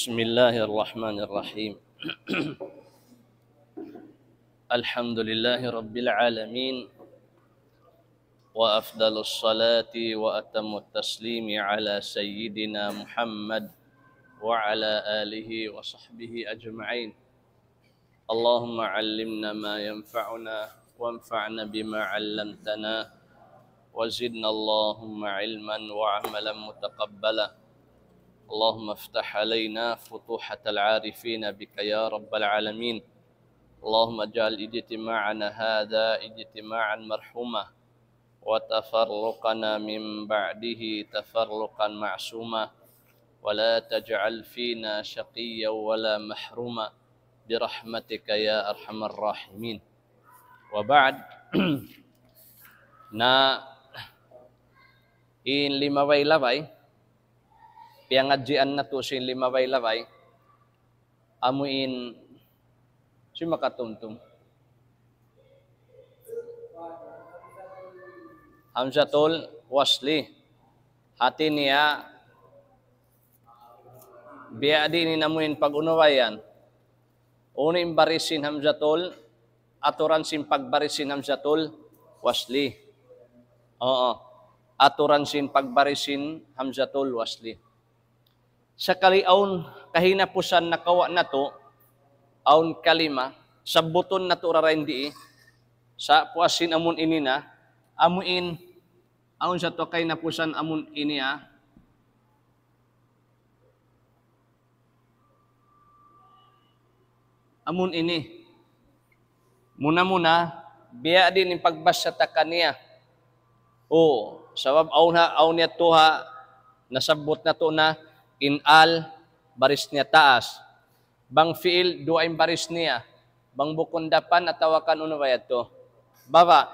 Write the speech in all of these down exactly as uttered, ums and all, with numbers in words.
بسم الله الرحمن الرحيم. الحمد لله رب العالمين، وأفضل الصلاة وأتم التسليم على سيدنا محمد وعلى آله وصحبه أجمعين. اللهم علمنا ما ينفعنا وانفعنا بما علمتنا وزدنا اللهم علما وعملا متقبلا. اللهم افتح علينا فتوحة العارفين بك يا رب العالمين. اللهم اجعل اجتماعنا هذا اجتماعا مرحوما وتفرقنا من بعده تفرقا معصوما ولا تجعل فينا شقيا ولا محروما برحمتك يا أرحم الراحمين. وبعد. Na in limabay-labay, piyangadjian natu' sin limabay-labay, amu in, sin makatumtum. Hamzatul wasli. Hati niya, biya' diin in amu in pag-unawayan. Unu in baris sin hamzatul, aturan sin pagbaris sin hamzatul wasli. Oo. Aturan sin pagbaris sin hamzatul wasli. Sakali awn kahinapusan nakawa' natu', awn kalima, sabbutun natu' ra dayn di, sa' puas sin amun ini na, amu in, awn sa tu kahinapusan amun ini, ah. Amun ini. Muna-muna, biya' diin in pagbasa ta kaniya. O, sabab awn ha, awn yadtu ha, nasabbut natu' na in al, baris niya taas. Bang fi'il, duwa in baris niya. Bang bukun dapan, atawa kan unu ba yadtu? Baba'.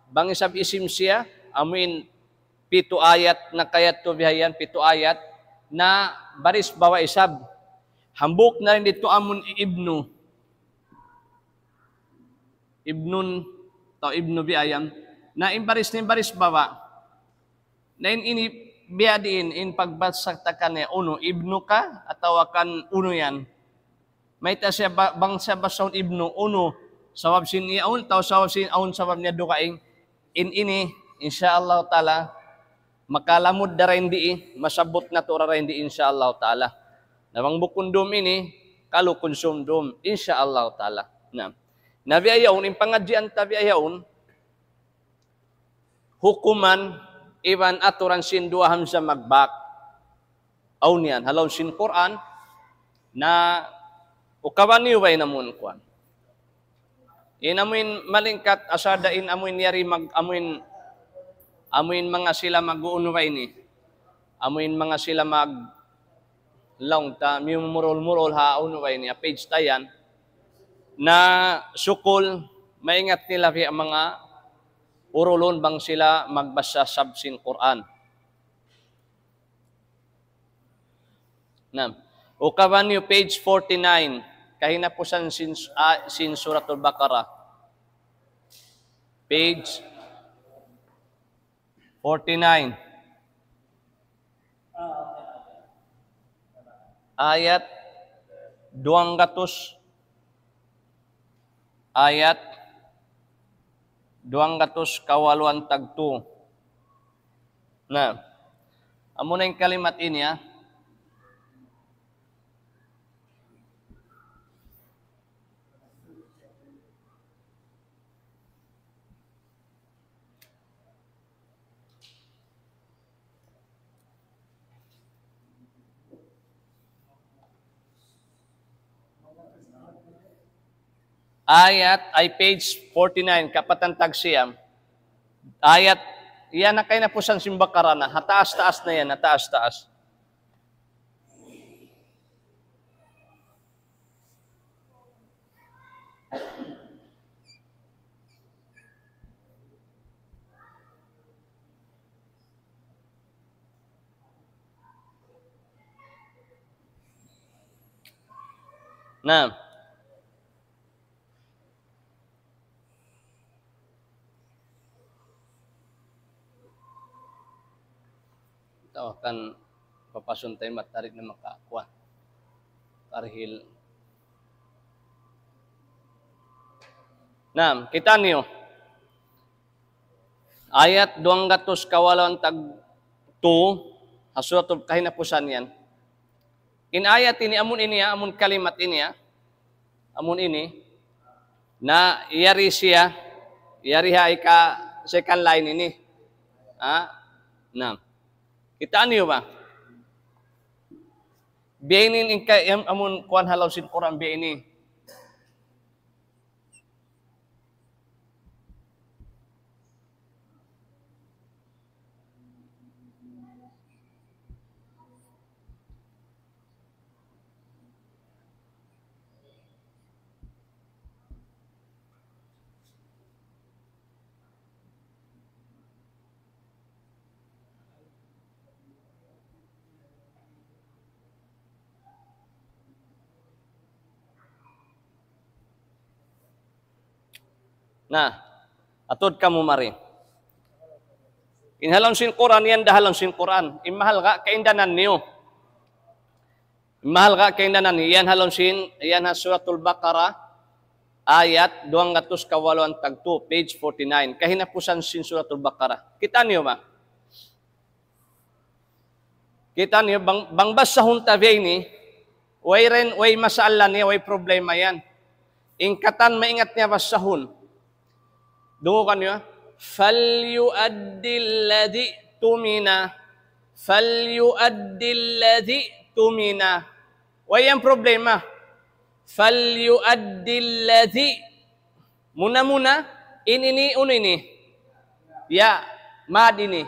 Bang isab isim siya, amu in pitu ayat na kayadtu bihayan, pitu ayat na baris baba' isab. Hambuuk na dayn didtu amun ibnu. Ibnun, atawa ibnu bihayan. Na in baris niya baris baba'. Na in ini biya' diin, in pagbasa ta kaniya unu, ibnu ka, atawa kan unu yan. Mayta' siya ba-, bang siya basahun ibnu, unu, sabab sin yaun, atawa sabab sin awn sabab niya dugaing. In ini, insya Allah Ta'ala, makalamud da dayn di, masabbut natu' ra dayn di, insya Allah Ta'ala. Na bang bukun dum ini, kalu kunsum dum, insya Allah Ta'ala. Na, na biya' yaun, in pangadjian ta biya' yaun, hukuman iban aturan sin duwa hamza magbak. Awn yan, ha lawm sin Qur'an, na ukaban niyu ba in amun kuwan. In amun malingkat, asal da in amun yari mag-, amun, amun manga sila mag-uunu ba ini. Amun manga sila mag-, laung ta, miyumurul-murul ha unu ba ini, ha page ta yan. Na sukul, maingat nila biya' manga urulun bang sila magbasa sab sin Qur'an. Na, ukaban niyu page forty-nine, kahinapusan sin, ah, sin Suratul Baqarah. Page forty-nine. Ayat duwanggatus, ayat duwanggatus kawaluan tagtu. Na, amuna in kalimat ini, ah. Ayat, ay page forty-nine, kapatan tagsiyam. Ayat, yan na kahinapusan sin Baqarah na. Ha taas-taas na yan, ha taas-taas. Na. Tawakan papasun tayo matarik na makakuha. Arhil. Naam, kita' niyu. Ayat duwanggatus kawaluan tag tu, ha suratul kahinapusan yan. In ayat ini, amun ini, ha, amun kalimat ini, ha, amun ini, na yari siya, yari ha ika second line ini. Ha? Naam. Kita' niyu ba? Biya' ini in ka-, yam-, amun kuwan ha lawm sin Qur'an biya' ini. Na, atud kamu mari. In ha lawm sin Qur'an yan, da ha lawm sin Qur'an. In mahalga' kaindanan niyu. In mahalga' kaindanan niyu. Yan ha lawm sin, yan ha Suratul Baqarah, ayat duwanggatus kawaluan tag tu, page forty-nine. Kahinapusan sin Suratul Baqarah. Kita' niyu ba? Kita' niyu, bang, bang basahun ta biya' ini, way rin, way masalah niya, way problema yan. In katan maingat niya basahun. Dungugan niyu, ha? فَلْيُؤَدِّ الَّذِي اؤْتُمِنَ. فَلْيُؤَدِّ الَّذِي اؤْتُمِنَ. Way yan problema. فَلْيُؤَدِّ الَّذِي. Muna-muna, in ini, unu ini? Ya, mad ini.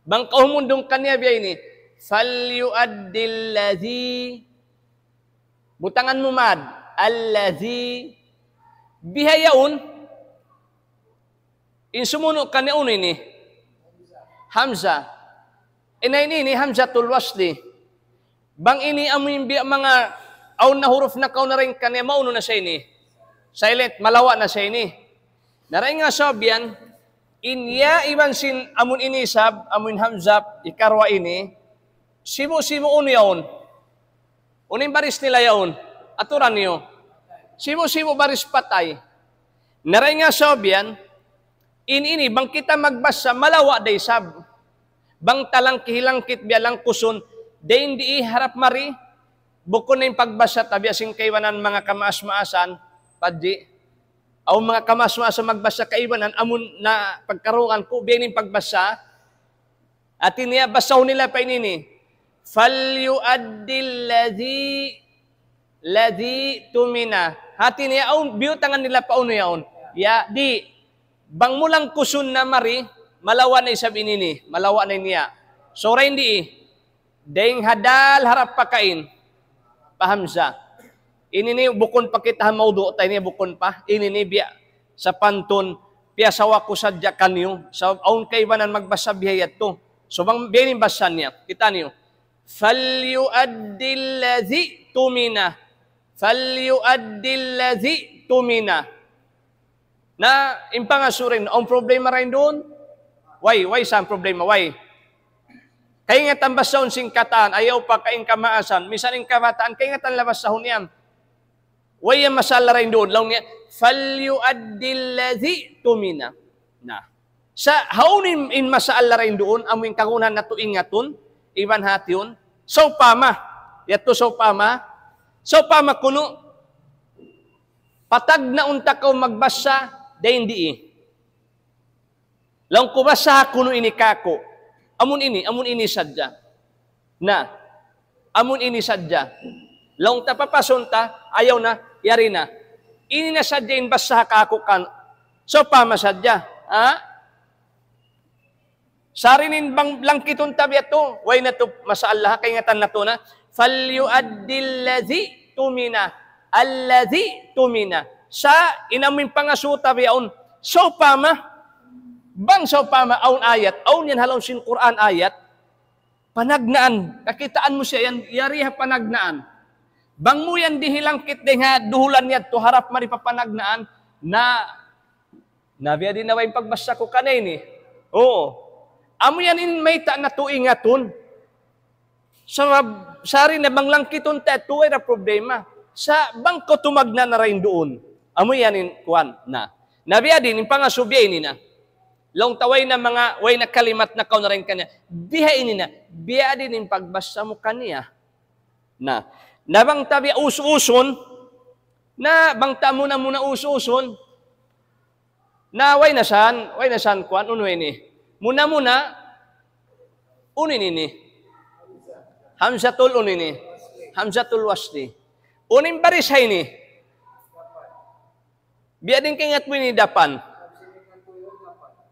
Bang kaw humundung kaniya biya' ini, فَلْيُؤَدِّ الَّذِي. Butangan mu mad. الَّذِي. Bihaun. In sumunu' kaniya unu ini? Hamza. Ina ini, ini hamzatul wasli. Bang ini amu in biya' manga awn na huruf nakauna dayn kaniya, maunu na sa ini? Silent, malawa' na sa ini. Na dayn ha sabab yan, in ya iban sin amun ini isab, amun hamza, ikaruwa ini, sibu'-sibu' unu yaun? Unu in baris nila yaun? Aturan niyu. Sibu'-sibu' baris patay. Na dayn ha sabab yan, in ini, bang kita magbasa, malawa' da isab. Bang ta langkih-langkit biya' langkusun, dayn di harap mari, bukun na in pagbasa ta biya' sin kaibanan manga kamaas-maasan, padji. Awn manga kamaas-maasan magbasa kaibanan, amun na pagkarungan ku, biya' ini in pagbasa, hati niya basahun nila pa ini ini. فَلْيُؤَدِّ الَّذِي الَّذِي اؤْتُمِنَ. Hati niya, awn, biyutangan nila pa unu yaun. Ya, di'. Bang mu langkusun na mari, malawa' na isab ini ini. Malawa' na in ya. So, dayn di, dayn ha dal harap pakain. Paham sa? Ini ini bukun pa kita ha mawdu', ta ini bukun pa. Ini ini biya' sapantun, piyasawa ku sadja kaniyu. Sabab awn kaibanan magbasa biya' yadtu. So, bang biya' ini in basa niya. Kita' niyu. فَلْيُؤَدِّ الَّذِي اؤْتُمِنَ. فَلْيُؤَدِّ الَّذِي اؤْتُمِنَ. Na, in pangasubu dayn, awn problema dayn duun? Way, way sa problema, way. Kaingatan basahun sin katan, ayaw pa kaingkamaasan. Misan in kabataan, kaingatan nila basahun yan. Way yan masalah dayn duun, laung niya, فَلْيُؤَدِّ الَّذِي اؤْتُمِنَ. Na. Sa' hawnu in, in masalah dayn duun, amu in kagunahan natu' ingatun, iban hatihun, sawpama, yadtu sawpama, sawpama kunu', patagnaun ta kaw magbasa, dayn di. Laung ku basaha kunu' ini kāku'. Amun ini, amun ini sadja. Na, amun ini sadja. Laung ta papasun ta, ayaw na, yari na. Ini na sadja in basaha kāku' kan. Sawpama sadja. Ha? Sa' dayn in bang langkitun ta biya' tu, way na tu masalah, kaingatan natu' na. فَلْيُؤَدِّ الَّذِي اؤْتُمِنَ. الَّذِي اؤْتُمِنَ. Sa' in amu in pangasubu ta bihaun, sawpama, bang sawpama awn ayat, awn yan ha lawm sin Qur'an ayat, panagnaan, kakitaan mu siya yan, yari ha panagnaan. Bang mu yan dihilangkit dayn ha duhulan yadtu harap mari pa panagnaan, na, na biya' di' na way pagbasa ku kaniya ini. Oo. Amu yan in mayta' natu' ingatun. Sabab, sari na bang langkitun ta yadtu, way da problema. Sa' bang kaw tumagna' na dayn duun. Amu yan in kuwan na. Na biya' diin, in pangasubu biya' ini na. Laung ta way na manga, way na kalimat na kaw na dayn kaniya. Biya' ini na. Biya' diin in pagbasa mu kaniya. Na. Na bang ta biya' us-usun, na bang ta muna-muna us-usun, na way na san, way na san kuwan, unu ini. Muna-muna, unu ini ini. Hamzatul unu ini. Hamzatul wasli. Unu in baris ha ini. Biya' diin kaingat mu ini dapan.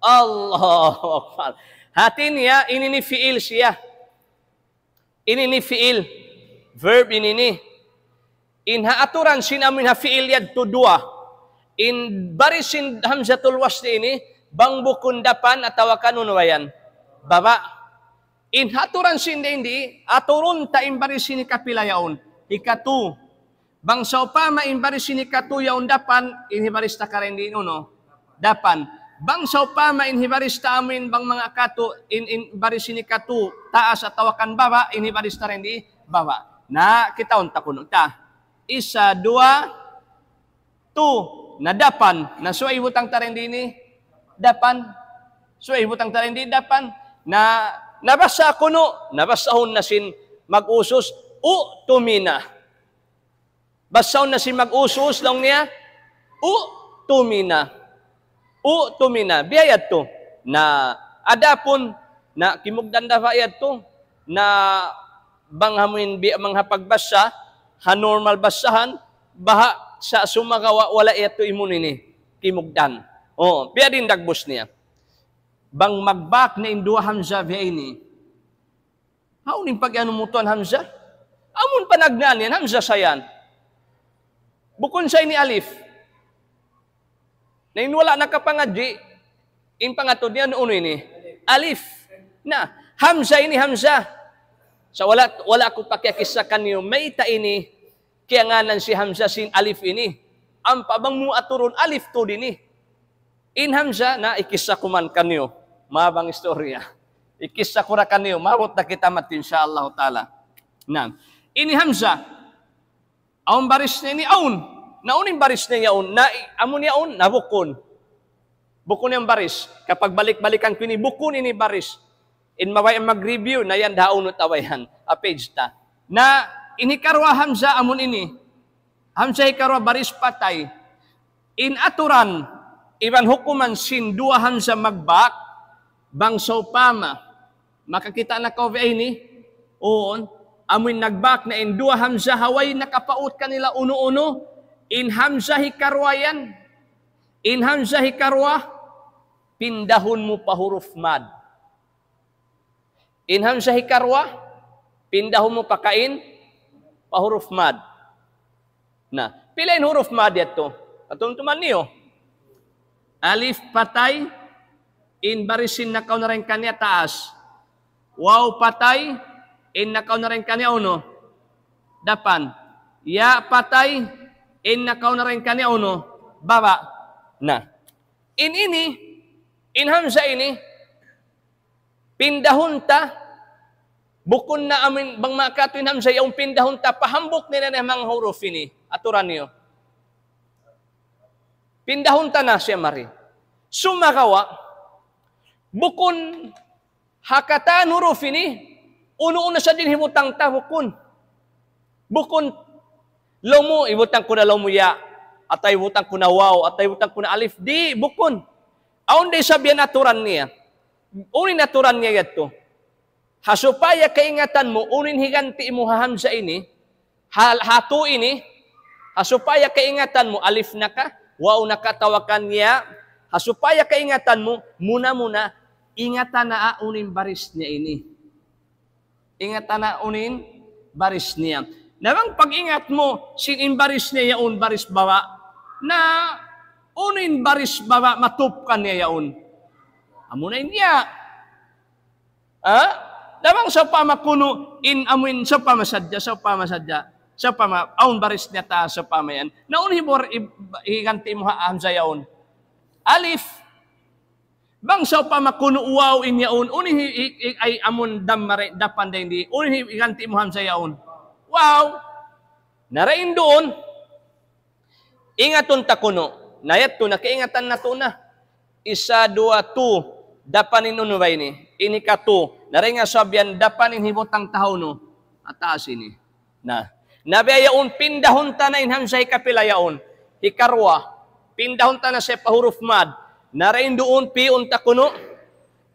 Allahu Akbar. Hati niya, ini ini fi'il siya. Ini ini fi'il. Verb ini ini. In ha aturan sin amu in ha fi'il yadtu duwa. In baris sin hamzatul wasli ini, bang bukun dapan atawa kan unu ba yan. Baba'. In ha aturan sin di, di, aturun ta in baris sin hikapila yaun. Hikatu. Bang sawpama in baris sin hikatu yaun dapan, in hibaris ta kaniya di unu. Dapan. Bang sawpama in hibaris ta amu in bang manga katu, in, in baris sin hikatu, taas atawa kan baba', in hibaris ta dayn di baba'. Na, kitaun ta kunu' ta. Isa, duwa, tu, na dapan. Na subay hibutang ta dayn di ini, dapan. Subay hibutang ta dayn di, dapan. Na, nabasa kunu', nabasahun na sin mag-usus, u'tumina. Basahun na sin mag-usus, laung niya, u'tumina. U'tumina. Biya' yadtu. Na, adapun, na kimugdan da ba yadtu. Na, bang ha amu in biya' manga pagbasa, ha normal basahan, baha' sa' sumagawa' wala' yadtu imun ini. Kimugdan. O, biya' diin dagbus niya. Bang magbak na in duwa hamza biya' ini. Hawnu in pag-anu mu tuwan hamza? Amun panagnaan yan, hamza sa yan. Bukun sa ini alif. Na in wala' nakapangadji', in pangatud niya unu ini? Alif. Na, hamza ini hamza. Sa' wala', wala' aku pakiyakissa kaniyu, mayta' ini, kiyangānan sin hamza sin alif ini. Ampa bang mu aturun alif tuud ini. In hamza, na ikissa ku man kaniyu. Mahabang istorya. Ikissa ku da kaniyu. Maabut da kita madtu, insya Allah ta'ala. Na, ini hamza. Awn baris niya ini, awn. Na unu in baris niya yaun? Na, i-, amu niya yaun, na bukun. Bukun in baris. Kapag balik-balikan ku ini, bukun ini baris. In mabaya' mag-review, na yan daun atawa yan. A page ta. Na, in hikaruwa hamza amun ini. Hamza hikaruwa baris patay. In aturan, iban hukuman sin duwa hamza magbak, bang sawpama. Makakita' na kaw biya' ini, uu, amu in nagbak na in duwa hamza ha way nakapaut kanila unu-unu, in hamza hikaruwa yan, in hamza hikaruwa, pindahun mu pa huruf mad. In hamza hikaruwa, pindahun mu pa kain, pa huruf mad. Na, pila in huruf mad yadtu? Patumtuman niyu. Alif patay, in baris sin nakauna dayn kaniya taas. Waw patay, in nakauna dayn kaniya unu? Dapan. Ya patay, in nakauna dayn kaniya unu? Baba'. Na. In ini, in hamza ini, pindahun ta, bukun na amin, bang makatu in hamza, yaun pindahun ta, pa hambuuk na in manga huruf ini, aturan niyu. Pindahun ta na siya mari. Sumagawa', bukun ha katan huruf ini, unu-unu sa din hibutang ta, bukun. Bukun, laung mu, hibutang ku na laung mu ya, atawa hibutang ku na waw, atawa hibutang ku na alif, di', bukun. Awn da isab yan aturan niya. Unu in aturan niya yadtu? Ha supaya kaingatan mu, unu in higanti' mu ha hamza ini, ha, ha tu ini, ha supaya kaingatan mu, alif na ka, waw na ka, atawa kan ya, ha supaya kaingatan mu, muna-muna, ingata na unu in baris niya ini. Ingata na unu in baris niya. Na bang pag-ingat mu, sin in baris niya yaun baris baba'. Na unu in baris baba' matup kaniya yaun? Amuna in ya. Ha? Na bang sawpama kunu' in amu in sawpama sadja, sawpama sadja. Sawpama, awn baris niya ta, sawpama yan. Na unu in bor-, i-, higanti' mu ha hamza yaun? Alif. Bang sawpama kunu' waw in yaun, unu in hi-, hi-, hi-, ay amun damma ri-, dapan dayn di, unu in hi-, higanti' mu hamza yaun. Waw. Na dayn duun, ingatun ta kunu'. Na yadtu na, kaingatan natu' na. Isa, duwa, tu. Dapan in unu ba ini? Ini ka tu. Na dayn ha sabab yan, dapan in hibutang ta ha unu. Ha taas ini. Na. Na biya' yaun, pindahun ta na in hamza hikapila yaun. Hikaruwa. Pindahun ta na siya pa huruf mad. Na dayn duun, pi'un ta kunu'.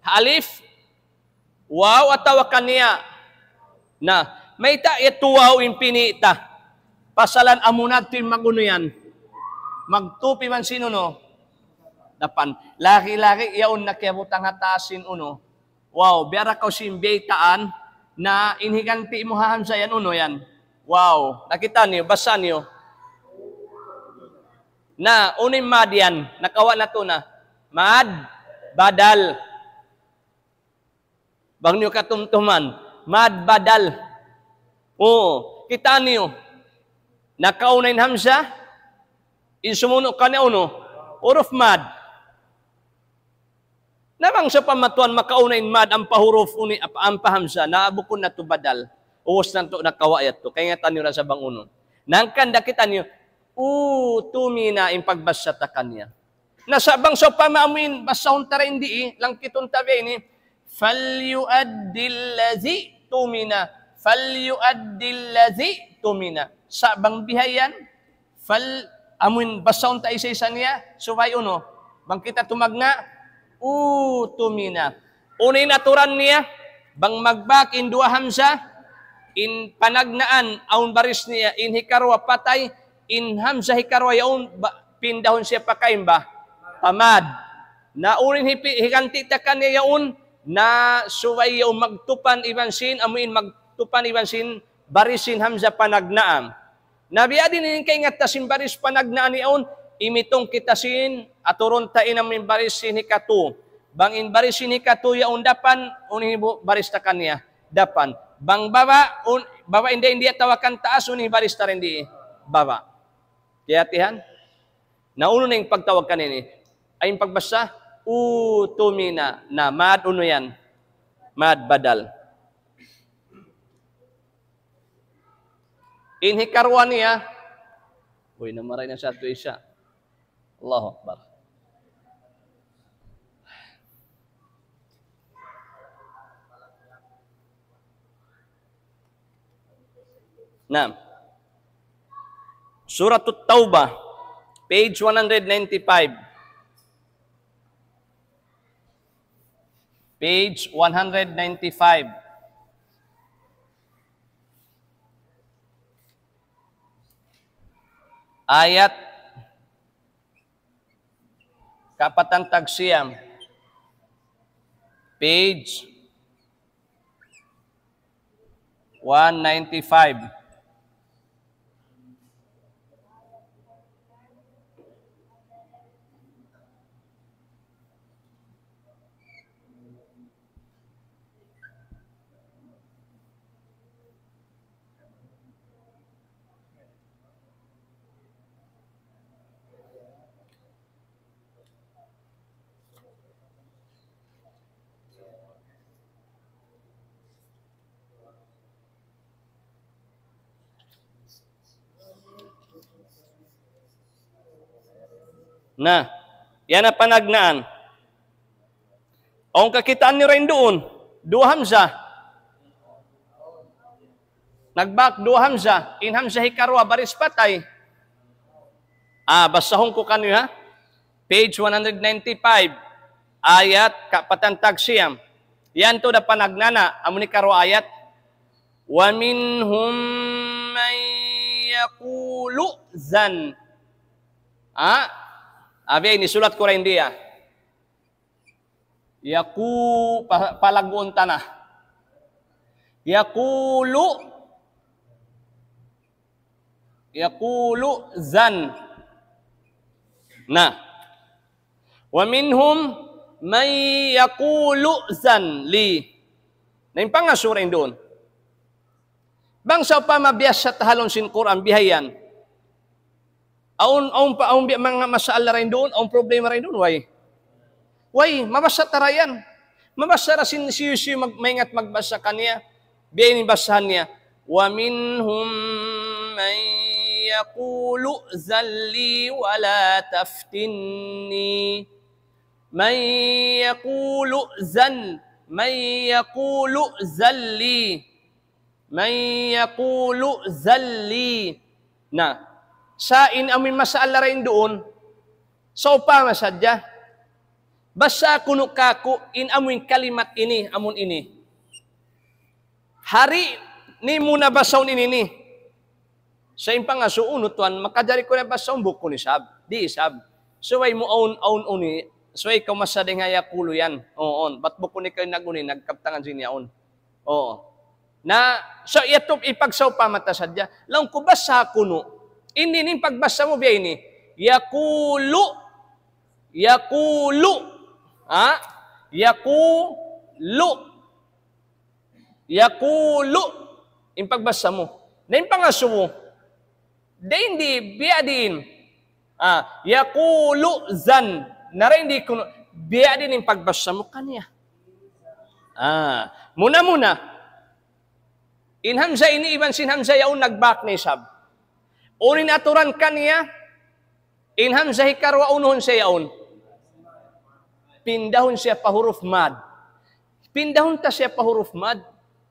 Alif. Waw atawa kan ya. Na. Mayta' yadtu waw in pini' ta. Pasalan amuna yadtu in mag-unu yan. Magtupi man sin unu. Dapan. Lagi-lagi yaun na kiyabutang ha taas sin unu. Waw, biya' da kaw sin baytaan na in higanti' mu ha hamza yan, unu yan. Waw, nakita' niyu, basa niyu. Na, unu in mad yan, nakawa' natu' na. Mad, badal. Bang niyu katumtuman, mad, badal. Oo, kita' niyu. Nakauna in hamza, in sumunu' kaniya unu, huruf mad. Na bang sawpama tuwan makauna in mad ampa huruf unu, ampa, ampa hamza, na bukun na tu badal. Ubus na tu nakawa' yadtu. Kaingatan niyu ra sa bang unu. Na hangkan da kita' niyu, utumina in pagbasa ta kaniya. Na sa bang sawpama amuin basahun ta dayn di, langkitun ta biya' ini, فليؤد الذي اؤتمن. فليؤد الذي اؤتمن. Sa' bang bihayan, fal, amun basahun ta isa-isa niya, subay unu. Bang kita tumagna', utumina. Unu in aturan niya, bang magbak in duwa hamza, in panagnaan, awn baris niya, in hikaruwa patay, in hamza hikaruwa yaun, ba-, pindahun siya pa kaimba, pa mad. Na unu in hipi-, higanti' ta kaniya yaun, na subay yaun magtupan iban sin, amuin magtupan iban sin, baris sin hamza panagnaan. Na biya' diin in kaingat ta sin baris panagnaan yaun, imitung kita sin, aturun ta in amuin baris sin hikatu. Bang in baris sin hikatu yaun dapan, unu in hibu-, baris ta kaniya, dapan. Bang baba', un-, baba' in di, in di atawa kan taas, unu in baris ta dayn di, baba'. Kiyahatihan? Na unu na in pagtawag kaniya ini? Ay in pagbasa, utumina. Na mad unu yan? Mad badal. In hikaruwa niya, uy, namaray na sa atu isa. Allahu Akbar. Naam. Suratut Taubah, page one hundred ninety-five. Page one hundred ninety-five. Ayat kapatan tag siyam. Page one ninety-five. Na, yan na panagnaan. Awn kakitaan niyu dayn duun, duwa hamza. Nagbak duwa hamza, in hamza hikaruwa baris patay. Ah, basahun ku kaniyu ha. Page one hundred ninety-five, ayat kapatan tag siyam. Yan tuud da panagnaan, amu ini karuwa ayat. ومنهم من يقول ائذن. Ah, abi ini sulat ku dayn di ha. Yaku-, pa-, palagguun ta na. Yaqulu, yaqulu ائذن. Na. ومنهم من يقول ائذن لي. Na in pangasubu dayn duun. Bang sawpama biyasa tahalun sin Qur'an bihayan. Awn, awn pa, awn biya' manga masalah dayn duun, awn problema dayn duun, way. Way, mabasa ta ra yan. Mabasa ra sin hisiyu-siyu mag-, maingat magbasa kaniya. Biya' ini basahan niya. ومنهم من يقول ائذن لي ولا تفتني. من يقول ائذن، من يقول ائذن لي. من يقول ائذن لي. Na, sa' in amuin masalah dayn duun, sawpama sadja, basaha kunu' kāku' in amuin kalimat ini, amun ini. Hari ni muna basahun ini ni. Sa' in pangasubu, unu tuwan, makajari ku na basahun, bukun isab. Di' isab. Subay mu awn, awn unu, subay kaw masadja dayn ha يقول yan. Uu, bat bukun ikaw in nag-unu, nagkabtangan sin yaun. Uu. Na, sa' yadtu ipagsawpama ta sadja. Laung ku basaha kunu'. Ini in pagbasa mu biya' ini. يقول. يقول. Ha? يقول. يقول. In pagbasa mu. Na in pangasubu. Dayn di biya' diin. Ah, يقول ائذن. Na dayn di kunu', biya' diin in pagbasa mu kaniya. Ah, muna-muna. In hamza ini iban sin hamza yaun nagbak na isab. Unu in aturan kaniya, in hamza hikaruwa unuhun siya yaun. Pindahun siya pa huruf mad. Pindahun ta siya pa huruf mad.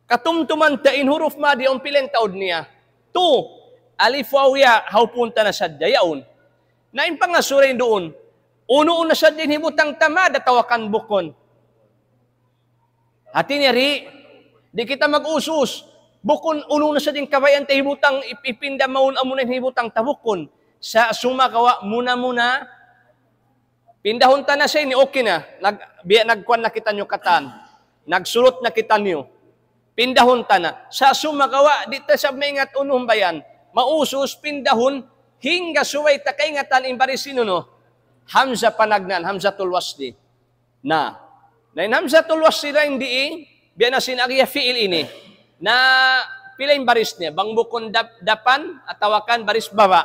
Katumtuman ta in huruf mad yaun pila in taud niya. Tu, alif waw ya, hawpun ta na sadja yaun. Na in pangasubu dayn duun. Unu-unu na sadja in hibutang ta mad atawa kan bukun. Hati niya di', di' kita mag-usus. Bukun unu na sadja in kabayaan ta hibutang, ip-, ipinda mawn amuna in hibutang ta bukun. Sa' sumagawa' muna-muna, pindahun ta na siya ini, okay na. Nag-, biya' nagkuwan na kitaniyu katan. Nagsulut na kitaniyu. Pindahun ta na. Sa' sumagawa', di' ta isab maingat unu in bayan. Mausus, pindahun, hangga subay ta kaingatan in baris sin unu. Hamza panagnaan, hamzatul wasli. Na, na in hamzatul wasli dayn di, biya' na sin agi ha fi'il ini. Na, pila in baris niya, bang bukun dap-, dapan, atawa kan baris baba'.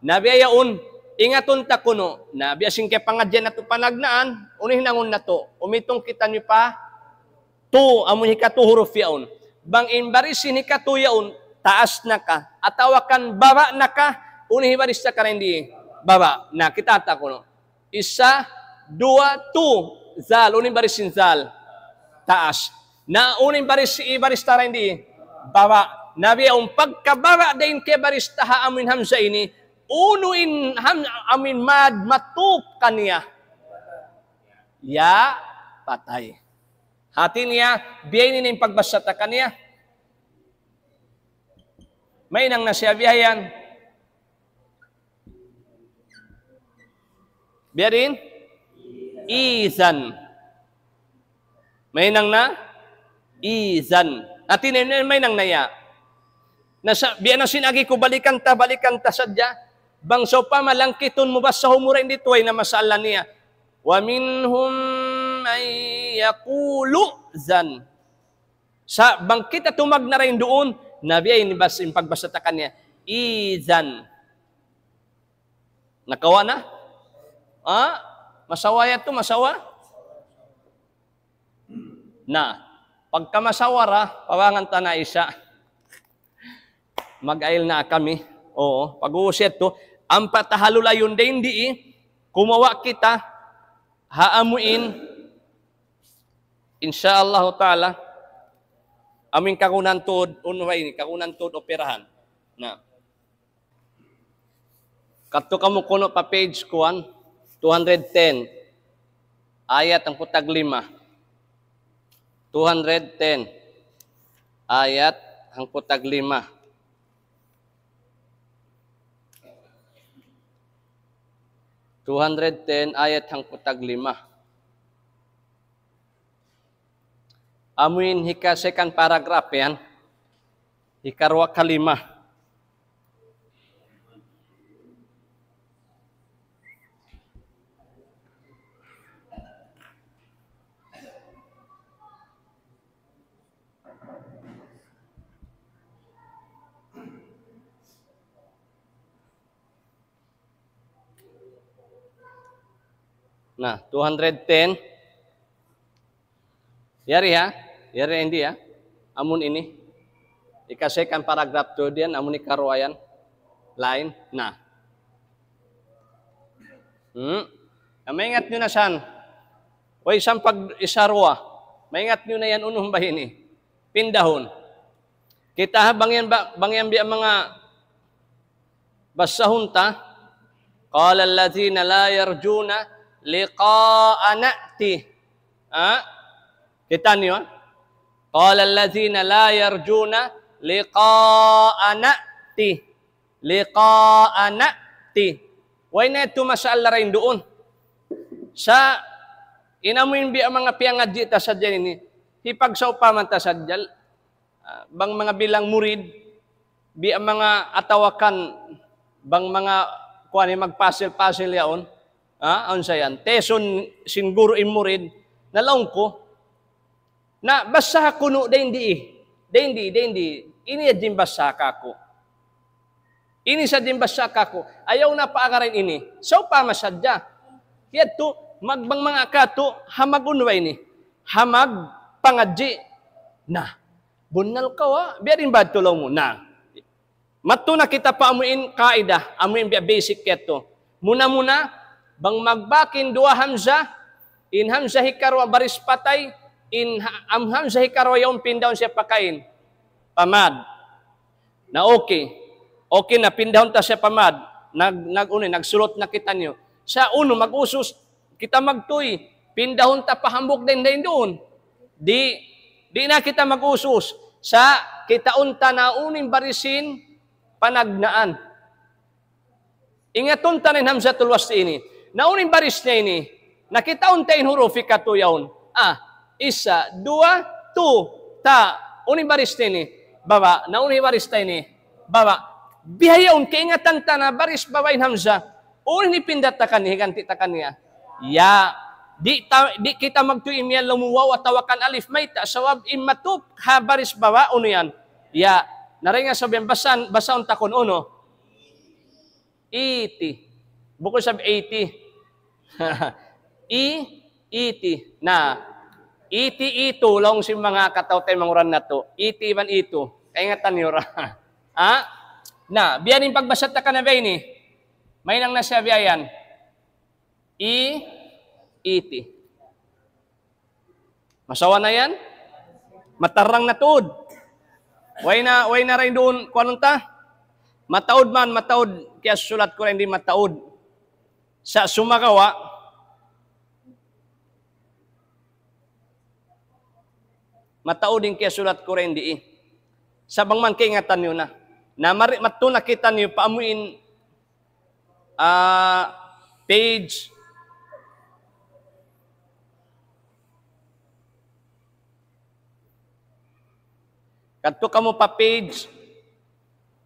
Na biya' yaun, ingatun ta kunu'. Na biya' sin kapangadjian natu' panagnaan, unu in hinangun natu'. Umitung kitaniyu pa, tu, amu in hikatu huruf yaun. Bang in baris sin hikatu yaun, taas na ka, atawa kan baba' na ka, unu in hibaris ta ka dayn di, baba'. Na, kitaa ta kunu'. Isa, duwa, tu. Zal. Unu in baris sin zal? Taas. Na unu in baris, ibaris ta dayn di? Baba'. Na biya' yaun pagka baba' dayn kiyabaris ta ha amu in hamza ini, unu in ham-, amu in mad matup kaniya? Ya, patay. Hati niya, biya' ini in pagbasa ta kaniya. Mahinang na siya biya' yan. Biya' diin? Izan. Mahinang na? Izan. Hati niya, mahinang na ya. Na sa', biya' na sin agi ku, balikan ta, balikan ta sadja. Bang sawpama langkitun mu, basahun mu ra in di tuway na masalah niya. ومنهم من يقول ائذن. Sa' bang kita tumagna' dayn duun, na biya' ini bas-, in pagbasa ta kaniya. Izan. Nakawa' na? Ha? Masawa yadtu, masawa? Na, pagka masawa ra, pabangan ta na isya. Mag-ail na kami. Uu, pag-uus yadtu, ampa ta ha lulayun dayn di, kumawa' kita, ha amuin, insya Allahu ta'ala, amuin kagunan tuud, unu ba ini, kagunan tuud operahan. Na. Kadtu kamu kunu' pa page kuwan, two hundred ten, ayat hangpu' tag lima. Two hundred ten, ayat hangpu' tag lima. Two hundred ten, ayat hangpu' tag lima. Amuin hika second paragraph yan. Hikaruwa kalima. Na, two hundred ten, Yari ha? Yari hindi ha? Amun ini. Ika-second paragraph tuud yan, amun ikaruwa yan. Lain. Na. Hmm? Na maingat niyu na san. Way isab pag-ikaruwa. Maingat niyu na yan unu in baha' ini. Pindahun. Kita' ha bang yan ba, bang yan biya' manga basahun ta. قال الذين لا يرجون لقاءنا ائت. Ha? Kita' niyu, ha? قال الذين لا يرجون لقاءنا ائت. لقاءنا ائت. Way na yadtu masalah dayn duun. Sa' in amu in biya' manga piyangadji' ta sadja ini, hipagsawpama ta sadja, ah, bang manga bilang murid, biya' manga atawa kan bang manga kuwan ini magpasil-pasil yaun, ah, awn sa yan. Test sin guru in murid, na laung ku, na basaha kunu' dayn di, dayn di, dayn di. Ini hadja in basaha kaku'. Ini sadja in basaha kaku'. Ayaw na paagarin ini. Sawpama sadja. Yadtu, magbang manga katu', ha mag-unu ba ini. Ha magpangadji'. Na. Bunnal kaw, ha? Biya' diin ba tuud laung mu. Na. Madtu na kita pa amu in kaidah, amu in biya' basic katu'. Muna-muna, bang magbak in duwa hamzah, in hamzah hikaruwa baris patay, in ha-, am hamzah hikaruwa yaun pindahun siya pa kain. Pa mad. Na okay. Okay na, pindahun ta siya pa mad. Nag-, nag-, unu, nagsulut na kitaniyu. Sa' unu, mag-usus, kita magtuy, pindahun ta pa hambuuk dayn-dayn duun. Di', di' na kita mag-usus. Sa' kitaun ta na unu in baris sin panagnaan. Ingatun ta na in hamzatul wasli ini. Na unu in baris niya ini. Na kitaun ta in huruf hikatu yaun. Ah, isa, duwa, tu, ta. Unu in baris niya ini. Baba'. Na unu in baris ta ini. Baba'. Bihaun kaingatan ta na baris baba' in hamzah. Unu in hipinda ta kaniya, higanti ta kaniya. Ya. Di' ta, di' kita magtuy imiyan laung mu waw atawa kan alif, mayta', sabab in matup ha baris baba', unu yan. Ya. Na dayn ha sabab yan, basahan, basahun ta kunu', unu. Iti. Bukun isab eighty. I, iti. Na. Iti, itu. Laung sin manga kataw-taymanghuran natu'. Iti iban itu. Kaingatan niyu ra. Ha? Na, biya' diin in pagbasa ta kaniya biya' ini. Mahinang na siya biya' yan. I, iti. Masawa na yan? Matarang na tuud. Way na, way na dayn duun, kuwanun ta? Mataud man, mataud. Kiyasulat ku dayn di mataud. Sa' sumagawa', mataud in kiyasulat ku dayn di. Sa' bang man kaingatan niyu na. Na mari, madtu na kitaniyu pa amu in, ah, page. Kadtu kamu pa page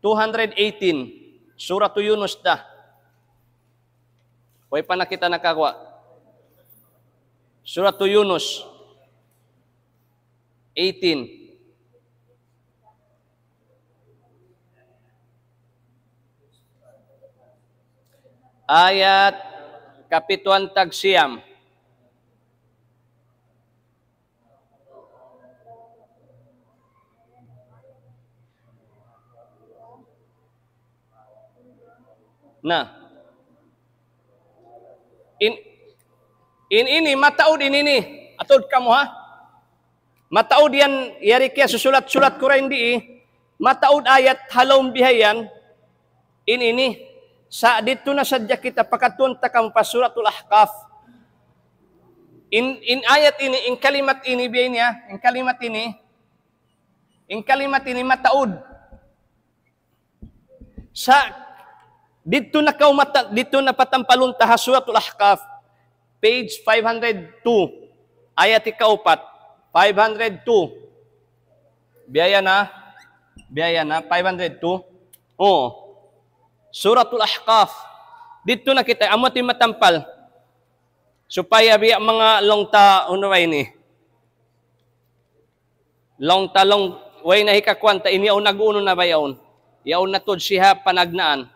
two hundred eighteen. Suratu Yunus da. Way pa na kita nakaguwa'. Suratu Yunus. Eighteen. Ayat kapituan tag siyam. Na. In, in ini, mataud in ini. Atud kamu, ha? Mataud yan, yari kiyasusulat-sulat ku dayn di. Mataud ayat ha lawm bihayan. In ini, sa' didtu na sadja kita, pakadtuun ta kamu pa Suratul Ahqaf. In, in ayat ini, in kalimat ini, biya' ini, ha? In kalimat ini, in kalimat ini mataud. Sa' didtu na kaw mata-, didtu na patampalun ta ha Suratul Ahqaf, page five hundred two, ayat ikaupat, five hundred two. Biya' yan na, biya' yan na, five hundred two. Oh. Suratul Ahqaf. Didtu na kita, amu in matampal. Supaya biya' manga laung ta, unu ba ini? Laung ta, laung, way na hikakuwan ta, in yaun nag-unu na ba yaun? Yaun na tuud siya panagnaan.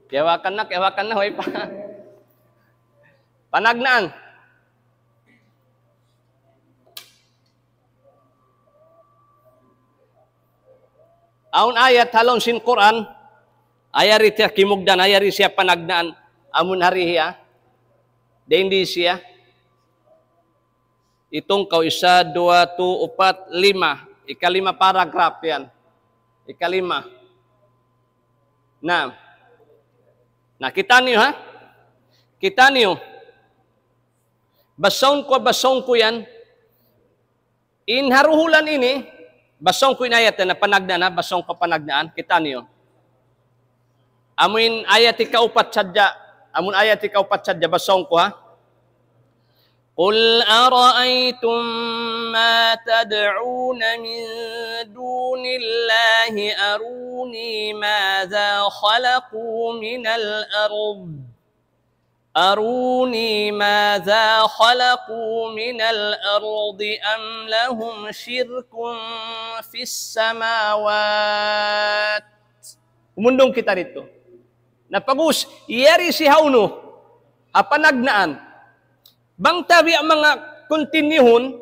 Kiyawakan na, kiyawakan na, way pa. Panagnaan. Awn ayat ha lawm sin Qur'an, ayaw di' siya kimugdan, ayaw di' siya panagnaan, amun hari hiya, dayn di siya. Itung kaw, isa, duwa, tu, upat, lima. Ikalima paragraph yan. Ikalima. Na. Na, kita' niyu, ha? Kita' niyu. Basahun ku, basahun ku yan. In ha duhulan ini, basahun ku in ayat na panagnaan, ha? Basahun ku panagnaan. Kita' niyu. Amun ayat ikaupat sadja, amun ayat ikaupat sadja, basahun ku, ha? قل أرأيتم ما تدعون من دون الله أروني ماذا خلقوا من الأرض أروني ماذا خلقوا من الأرض أم لهم شرك في السماوات. Umundung kita didtu. Na pag-ubus, yari siya ha unu, ha panagnaan. Bang ta biya' manga continuehun,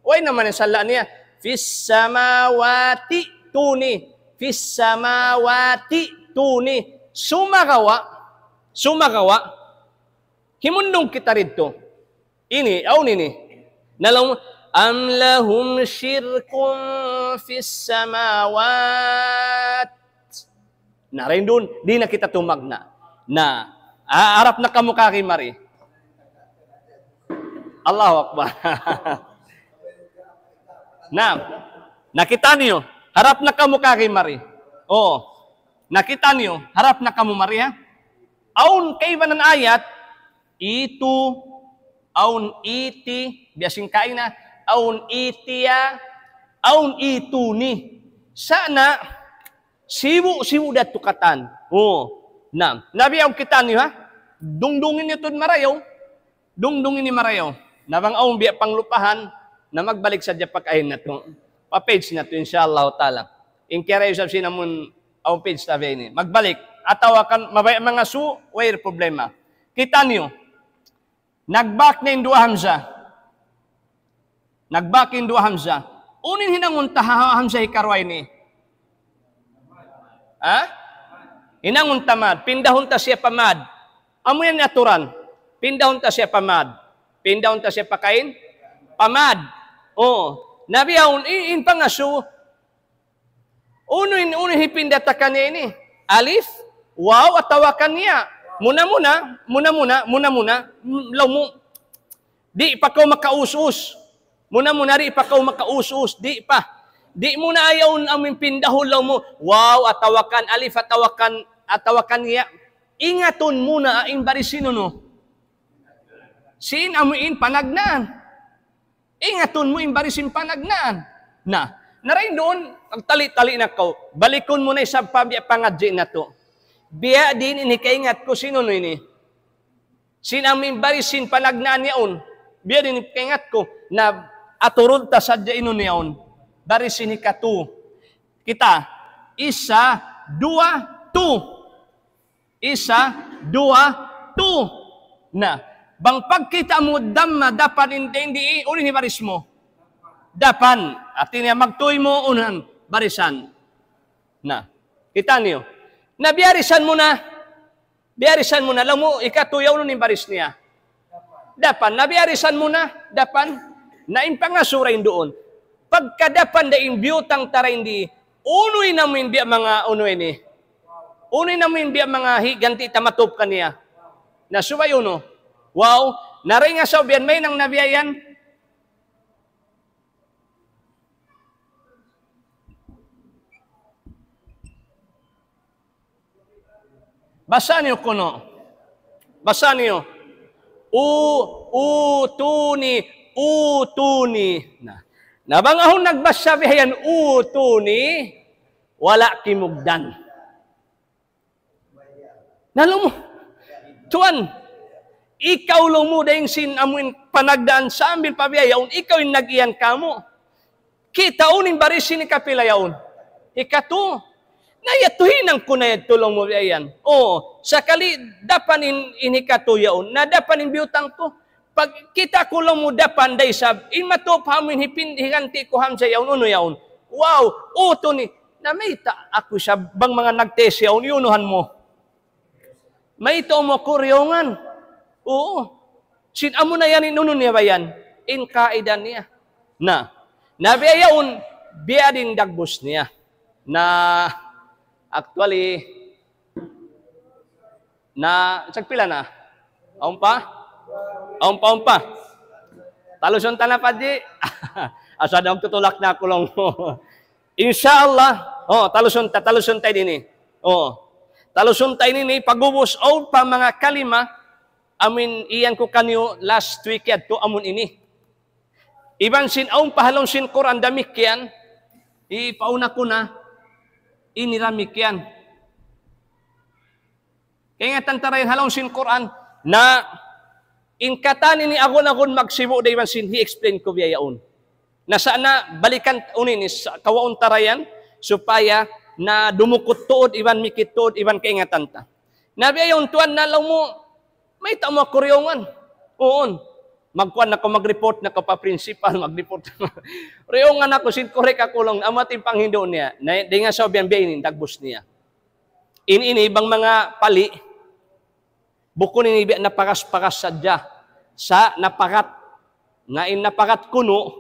way na man in sala' niya. Fis samawati tuni. Fis samawati tuni. Sumagawa', sumagawa', himundung kita didtu. Ini, awn ini. Na laung, أم لهم شرك في السماوات. Na, dayn duun, di' na kita tumagna'. Na, ha-, harap na kamu kari mari. Allahu Akbar. Na, na kita' niyu, harap na kamu kari mari. Oo. Na kita' niyu, harap na kamu mari, ha? Awn kaibanan ayat, itu, awn iti, biya' sin kaina, awn itiya, awn ituni. Sa' na, sibu'-sibu' da tukatan. Oo. Na, na biya' awn kita' niyu, ha? Dungdungi niyu tuud marayaw. Dungdungi niyu marayaw. Na bang awn biya' panglupahan, na magbalik sadja pa kaina natu'. Pa page natu', insya Allah ta'ala. In kiyarayaw isab sin amun awn page ta biya' ini. Magbalik. Atawa kan mabaya' mangasubu, way problema. Kita' niyu. Nagbak na in duwa hamza. Nagbak in duwa hamza. Unu in hinangun ta ha hamza hikaruwa ini? Ha? Hinangun ta mad. Pindahun ta siya pa mad. Amu yan in aturan. Pindahun ta siya pa mad. Pindahun ta siya pa kain? Pa mad. Oo. Na biya' yaun, in, in pangasubu, unu in, unu in hipinda ta kaniya ini? Alif, waw, atawa kan ya? Muna-muna, muna-muna, muna-muna, mm, laung mu. Di' pa kaw makaus-us. Muna-muna di' pa kaw makaus-us. Di' pa. Di' mu na ayaw amu in pindahun laung mu. Waw, atawa kan alif, atawa kan, atawa kan ya. Ingatun mu na in baris sin unu. Sin amu in panagnaan. Ingatun mu in baris sin panagnaan. Na, na dayn duun, magtali-tali na kaw. Balikun mu na isab pa biya' pangadji' natu'. Biya' diin in hikaingat ku sin unu ini. Sin amu in baris sin panagnaan yaun. Biya' diin in hikaingat ku. Na aturun ta sadja in unu yaun. Baris sin hikatu. Kita, isa, duwa, tu. Isa, duwa, tu. Na, bang pagkita' mu damma, dapan in, in di, unu in baris mu? Dapan. Hati niya magtuy mu unahan barisan. Na, kita' niyu. Na biyarisan mu na, biyarisan mu na, laung mu, hikatu yaun unu in baris niya? Dapan. Na biyarisan mu na, dapan. Na in pangasubu dayn duun. Pagka dapan da in biyutang ta dayn di, unu in amu in biya' manga unu ini? Unu in amu in biya' manga higanti ta matup kaniya? Na subay unu? Waw, na dayn ha sabihan mahinang na biya' yan. Basa niyu kunu'. Basa niyu. U, utuni, utuni. Na, na bang awn nagbasa biya' yan, utuni, wala' kimugdan. Na laung mu, tuwan, ikaw laung mu dayn sin amu in panagnaan sambil pa biya' yaun, ikaw in nag-iyan kāmu'. Kita' unu in baris sin hikapila yaun? Hikatu. Na yadtu hinang ku na yadtu laung mu biya' yan. Oo, sakali dapan in, in hikatu yaun. Na dapan in biyutang ku. Pagkita' ku laung mu dapan da isab, in matup ha amu in hipin-, higanti' ku hamzah yaun, unu yaun. Wow, utu ni. Na mayta' aku isab bang manga nag-test yaun, iyunuhan mu. Mayta' mu aku riyungan. Oo. Sin amu na yan in unu niya ba yan? In kaidah niya. Na, na biya' yaun, biya' diin dagbus niya. Na, actually, na, tagpila na? Awn pa? Awn pa, awn pa. Talusun ta na, Padji. Asa daw tutulak na aku laung mu. Insha Allah. Oh, talusun ta, talusun ta ini. Oh. Talusun ta ini, pag'ubus, awn pa manga kalima, amu in iyan ku kaniyu last week yadtu, amu in ini. Iban sin awn pa ha lawm sin Qur'an damikkiyan, hipauna ku na, ini damikkiyan. Kaingatan ta dayn ha lawm sin Qur'an, na in katan ini agun-agun magsibu' da iban sin hi-explain ku biya' yaun. Na sa' na balikan unu ini, sa' kawaun ta dayn, supaya na dumukut tuud iban mikit tuud iban kaingatan ta. Na biya' yaun tuwan na laung mu, mayta' mu aku riyungan. Uun. Magkuwan na aku, mag-report na aku pa principal, mag-report. Riyungan aku, sin korek aku laung, amu in panghindu' niya. Na, dayn ha sabab yan biya' ini, dagbus niya. In ini, bang manga pali', bukun ini biya' napagas-pagas sadja. Sa' napagat. Na in napagat kunu',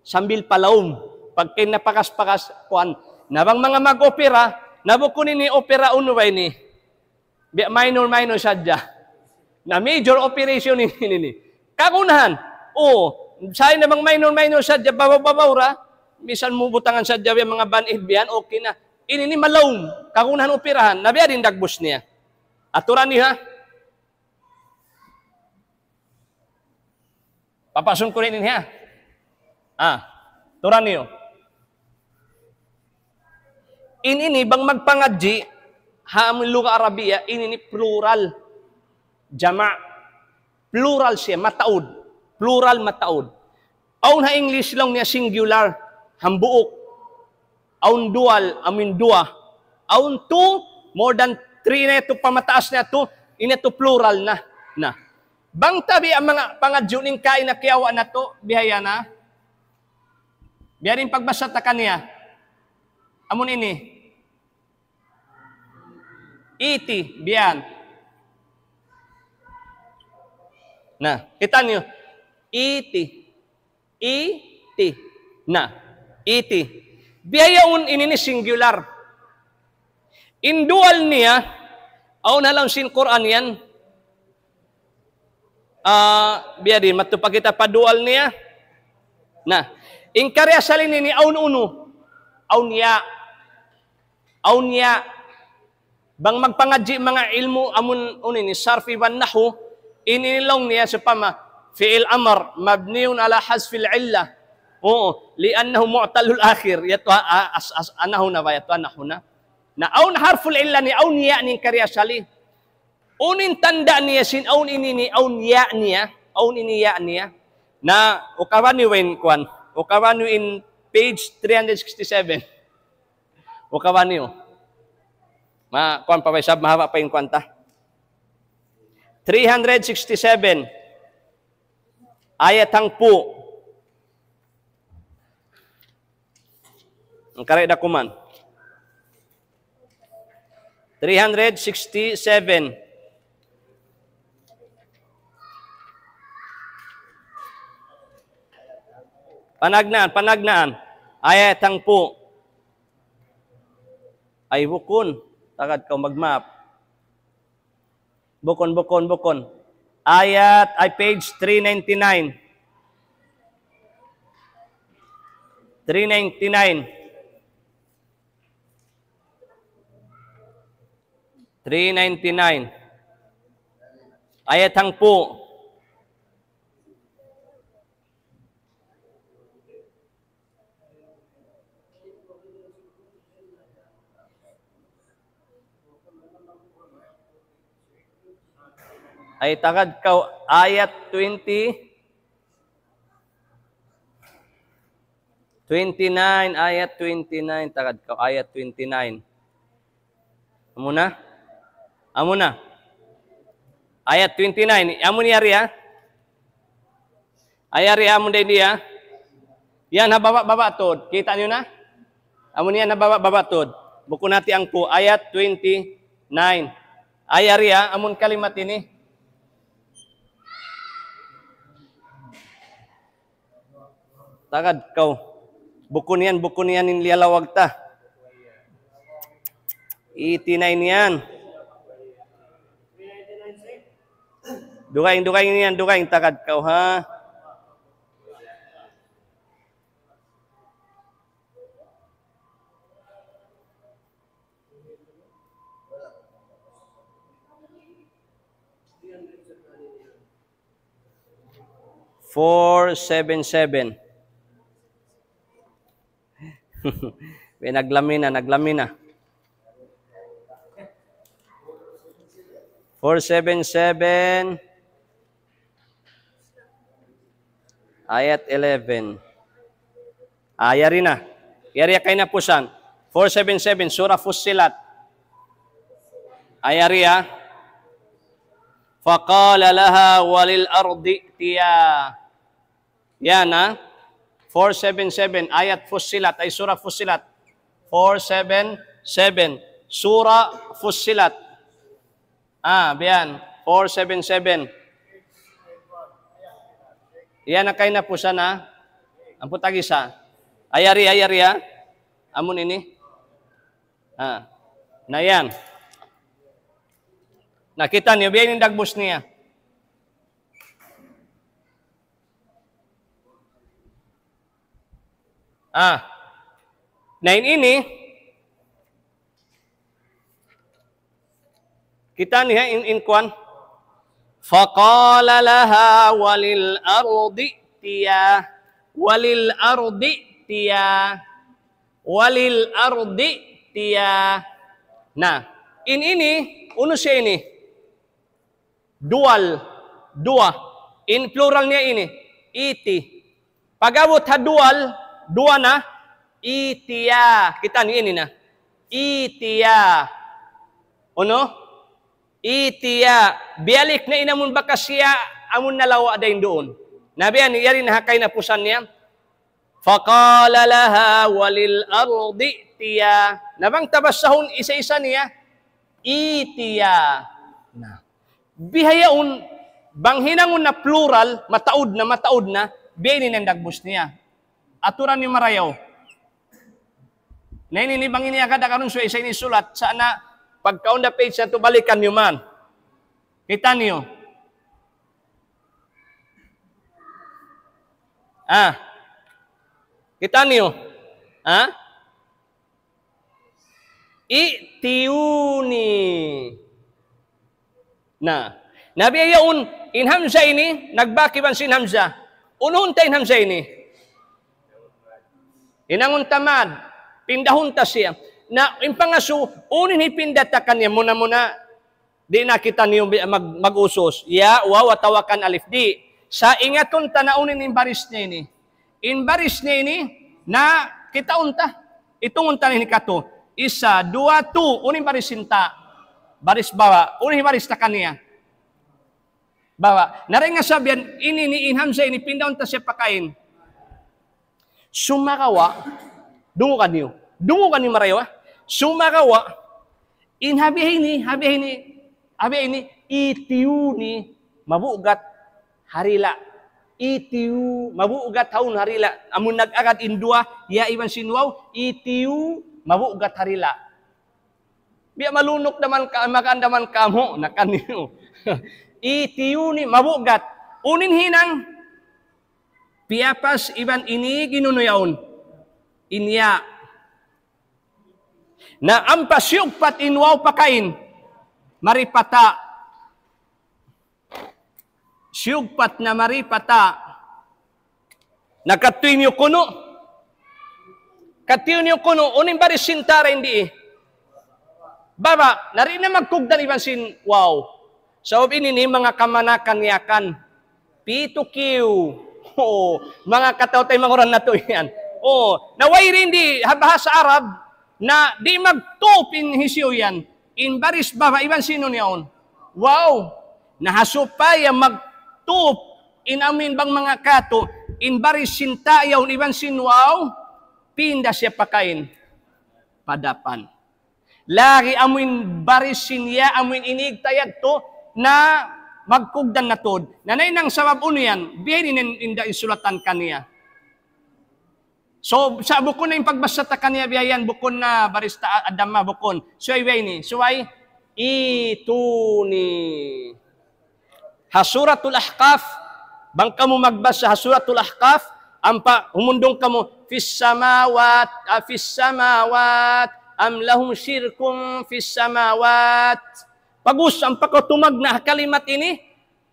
sambil pa lawm. Pagka in napagas-pagas, kuwan. Na bang manga mag-opera, na bukun ini opera unu ba ini? Biya' minor-minor sadja. Na major operation ini, ini, ini. Kagunahan. Oo. Sa' in bang minor-minor sadja, babaw-babaw ra. Misan mu butangan sadja, biya' manga band-aid biya' yan, okay na. Ini, ini malawm. Kagunahan operahan. Na biya' diin dagbus niya. Aturan niya, ha? Papasun ku ini, ha? Ah, aturan niyu. In ini, bang magpangadji', ha amun lugha Arabiya, in ini plural. Jama'. Plural siya, mataud. Plural, mataud. Awn ha English laung niya singular, hambuuk. Awn dual, amu in duwa. Awn two, more than three na yadtu, pamataas na yadtu, in yadtu plural na. Na. Bang ta biya' manga pangadji' in kaina kiyawa' natu', biya' yan na. Biya' diin pagbasa ta kaniya. Amu in ini. Iti, biya' yan. Na, kita' niyu. Iti. Iti. Na, iti. Biya' yaun in ini singular. In dual niya, awn ha lawm sin Qur'an yan. Ah, biya' diin, madtu pa kita pa dual niya. Na, in kariasali ini awn unu, awn ya. Awn ya. Bang magpangadji' manga ilmu' amun unu ini, sarf iban nahwu, in ini laung niya sawpama, fi'il amr, mabniyun ala hazfil illah. Oo, li'annahu mu'tallul akhir. Yadtu, ah, as, as, anahu na ba, yadtu, anahu na. Na awn harful illah ini, awn ya ini in kariasali. Unu in tanda' niya sin awn ini ini, awn ya niya, awn ini ya niya. Na, ukawa niyu in kuwan, ukawa niyu in page three hundred sixty-seven. Ukawa niyu. Ma, kuwan pa ba isab, mahaba' pa in kuwan ta. Three hundred sixty-seven. Ayat hangpu'. Hangkari' da kuman. Three hundred sixty-seven. Panagnaan, panagnaan. Ayat hangpu'. Ay, bukun. Tagad kaw magmaap. Bukun, bukun, bukun. Ayat, ay, page three ninety-nine. Three ninety-nine. Three ninety-nine. Ayat hangpu'. Ay, tagad kaw ayat twenty, twenty-nine, ayat twenty-nine, tagad kaw ayat twenty-nine. Amu na? Amu na? Ayat twenty-nine. Amu na yari, ha? Ay, yari, amu na ini, ha? Yan, ha baba', baba' tuud. Kita' niyu na? Amu na yan, ha baba', baba' tuud. Bukun natu' hangpu'. Ayat twenty-nine. Ay, yari, ha? Amu in kalimat ini. Tagad kaw. Bukun yan, bukun yan in liyalawag ta. Iti na ini yan. Dugaing, dugaing ini yan, dugaing, tagad kaw, ha? Four seven seven. May naglami na, naglami na. Four seven seven, ayat eleven. Ah, yari na. Yari ha kahinapusan. Four seven seven, Surah Fussilat. Ah, yari, ha. فقال لها وللأرض ائتيا. Yan, ha. Four seven seven, ayat Fussilat, ay Surah Fussilat. Four seven seven, Surah Fussilat. Ah, biya' yan. Four seven seven. Yan na kahinapusan, ha. Ampu tagisa. Ay, yari, ay, yari, ha. Amu na ini. Ah. Na yan. Nakita' niyu, biya' ini in dagbus niya. Ah. Na in ini, kita' niyu, ha, in, in kuwan. فقال لها وللأرض ائتيا. وللأرض ائتيا. وللأرض ائتيا. Na, in ini, unu siya ini? Dual, duwa. In plural niya ini, ائت. Pag-abut ha dual, duwa na, ائتيا. Kita' niyu ini na. ائتيا. Unu? ائتيا. Biyalik na in amun bakas siya, amun nalawa' dayn duun. Na biya' yan, yari na ha kahinapusan niya. فقال لها وللأرض ائتيا. Na bang ta basahun isa-isa niya, ائتيا. Na. Bihaun, bang hinangun na plural, mataud na, mataud na, biya' ini in dagbus niya. Aturan niyu marayaw. Na ini, ini bang ini agad akanun suwa isa ini sulat, sa' na pagka on the page natu', balikan niyu man. Kita' niyu. Ah. Kita' niyu. Ah? ائتوني. Na. Na biya' yaun, in hamza ini, nagbak iban sin hamza. Unuhun ta in hamza ini. Hinangun ta mad, pindahun ta siya. Na, in pangasubu, unu in hipinda ta kaniya muna-muna. Di' na kitaniyu bi-, mag-, mag-usus. Ya, waw, atawa kan alif. Di'. Sa' ingatun ta na unu in baris niya ini. In baris niya ini, na kitaun ta. Itungun ta ini katu'. Isa, duwa, tu. Unu in baris sin ta? Baris baba'. Unu in baris ta kaniya? Baba'. Na dayn ha sabab yan, ini, ini, in hamza ini, pindaun ta siya pakain. Sumagawa', dungugan niyu. Dungugan niyu marayaw, ha. Sumagawa', in ha biha ini, ha biha ini, ha biha ini, ائتوني, mabugat ha dila'. ائتوني, mabugat ha unu, ha dila'. Amun nag-agad in duwa, ya iban sin waw, ائتوني, mabugat ha dila'. Biya' malunuk da man ka, magaan da man kamu, na kaniyu. ائتوني, mabugat. Unu in hinang, piyapas iban ini ginunu yaun. In ya. Na ampa siyugpat in waw pakain. Mari pa ta. Siyugpat na mari pa ta. Na katu' niyu kunu'. Katu' niyu kunu', unu in baris sin ta dayn di? Baba', na di' na magkugdan iban sin waw. Sabab ini ini manga kamanakan Yakan. Pitu kiw. Oo, manga kataw-taymanghuran natu' yan. Oo, na way dayn di ha bahasa Arab, na di' magtup in hisiyu yan. In baris baba' iban sin unu yaun? Waw. Na ha supaya magtup in amuin bang manga katu', in baris sin ta yaun iban sin waw, pinda siya pakain. Padapan. Lagi' amuin baris sin ya, amuin inig ta yadtu, na magkugdan na tuud. Na nahinang sabab unu yan, biya' ini in, in, in sulatan kaniya. So, sa' bukun na in pagbasa ta kaniya biya' yan, bukun na baris ta adama, bukun. Subay biya' ini, subay, ituni. Ha Suratul Ahqaf, bang kamu magbasa ha Suratul Ahqaf, ampa humundung kamu, fis samawat, a, fis samawat, am lahum shirkun fis samawat. Bagus, ampa kaw tumagna' ha kalimat ini,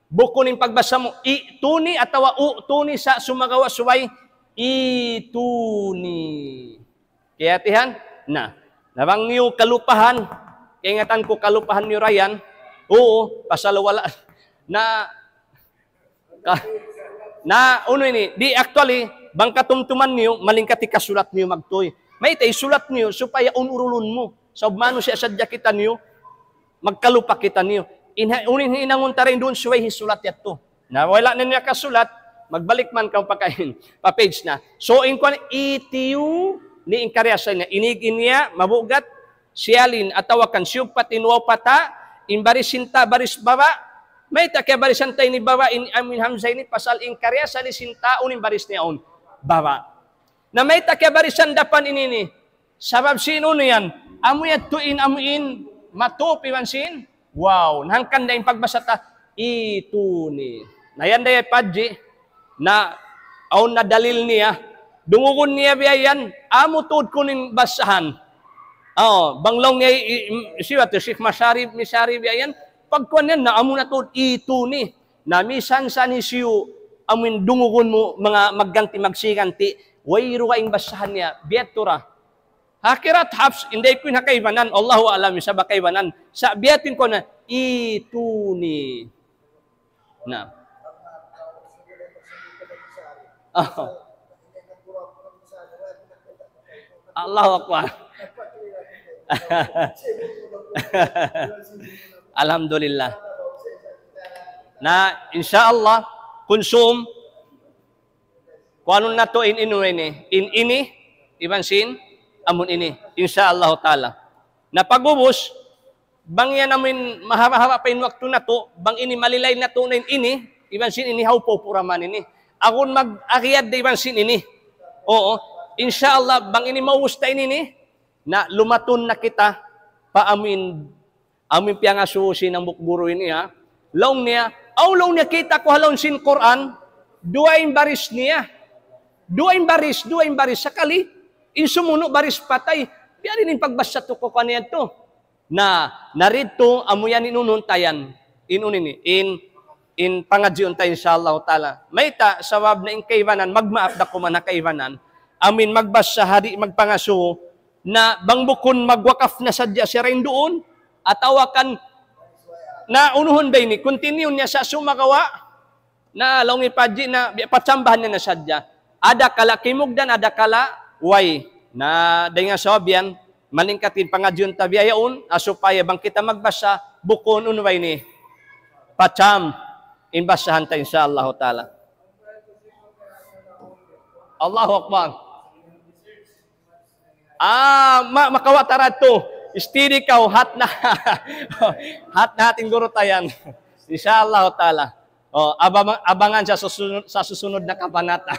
bukun in pagbasa mu, i'tuni atawa u'tuni, sa' sumagawa' subay, ituni. Kiyahatihan? Na, na bang niyu kalupahan, kaingatan ku kalupahan niyu ra yan, uu, pasal wala', na, ka, na, unu ini, di' actually, bang katumtuman niyu, malingkat in kasulat niyu magtuy. Mayta' isulat niyu, supaya unurulun mu. Sabab manusiya' sadja kitaniyu, magkalupa kitaniyu. In, unu in hinangun ta dayn duun subay hisulat yadtu. Na wala' na niya kasulat, magbalik man kaw pakain, pa page na. So, in kuwan, ituni in kariyasa niya. Inig in ya, mabugat, siyalin, atawa kan siyugpat in waw pa ta, in baris sin ta, baris baba'. Mayta' kiyabarisan ta ini baba', in, amuin hamza ini, pasal in kariyasa sin ta, unu in baris niya yaun? Baba'. Na mayta' kiyabarisan dapan ini ini? Sabab sin unu yan, amu yadtu in amuin matup iban sin waw. Na hangkan da in pagbasa ta, ituni. Na yan da ya padji, na awn na dalil niya, dungugun niya biya' yan, amu tuud kunu' in basahan. O, bang laung niya, i, i, siyu yadtu, Sheikh Masharib, Misharib biya' yan, pagkuwan yan, na amu na tuud, ituni. Na misan sa hisiyu, amuin dungugun mu, manga magganti', magsiganti', way dugaing basahan niya, biya' yadtu ra. Ha kirat Hafs, inday ku in ha kaibanan, Allahu a'lam, isab ha kaibanan. Sa' biya' yadtu in kuwan na, ituni. Na. Allahu Akbar. Alhamdulillah. Na, insya Allah, kunsum, kuwanun natu' in inu ini, in ini, iban sin, amun ini, insya Allah ta'ala. Na pag'ubus, bang yan amun mahaba'-haba' pa in waktu natu', bang ini malilay natu' na in ini, iban sin ini, hawpu-hawpu ra man ini. Agun mag-agiyad da iban sin ini. Uu, insya Allah, bang ini maubus ta in ini, na lumatun na kita pa amuin, amuin piyangasubu sin hambuuk guru ini, ha. Laung niya, aw laung niya, kita' ku ha lawm sin Qur'an, duwa in baris niya. Duwa in baris, duwa in baris. Sakali, in sumunu' baris patay. Biya' diin in pagbasa tu ku kaniya tu. Na, na didtu, amu yan in unu ta yan. In unu ini, in, in pangadjiun ta, insya Allah ta'ala. Mayta', sabab na in kaibanan, magmaap da kuman ha kaibanan. Amuin magbasa ha di' magpangasubu, na bang bukun magwakaf na sadja siya dayn duun, atawa kan na unuhun ba ini, continue niya sa' sumagawa', na laung hi Padji na, bi-, patsambahan niya na sadja. Adakala kimugdan, adakala way. Na, dayn ha sabab yan, malingkat in pangadjiun ta biya' yaun, ha supaya bang kita magbasa, bukun unu ba ini. Patsam, in basahan ta, insya Allah ta'ala. Allahu Akbar. Ah, ma-, makawa' ta ra tu. Steady kaw, hat na. Hat na hat in guru ta yan. Insya Allah ta'ala. O, abang-, abangan sa susunod, sa susunod na kabanata.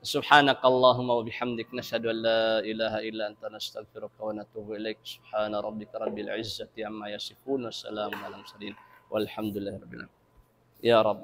سبحانك اللهم وبحمدك، نشهد أن لا إله إلا أنت، نستغفرك ونتوب إليك. سبحان ربك رب العزة عما يصفون، وسلام على المرسلين، والحمد لله رب العالمين. يا رب.